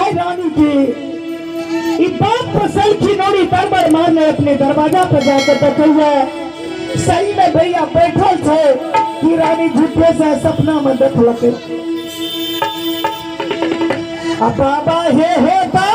आइ रानी के ई बात पर सलखी नोड़ी दरबार मारने अपने दरवाजा पर जाकर देखैया, सही में भैया बैठल छै कि रानी झूठे से सपना में देखलकै। आ बाबा हे हे बाबा।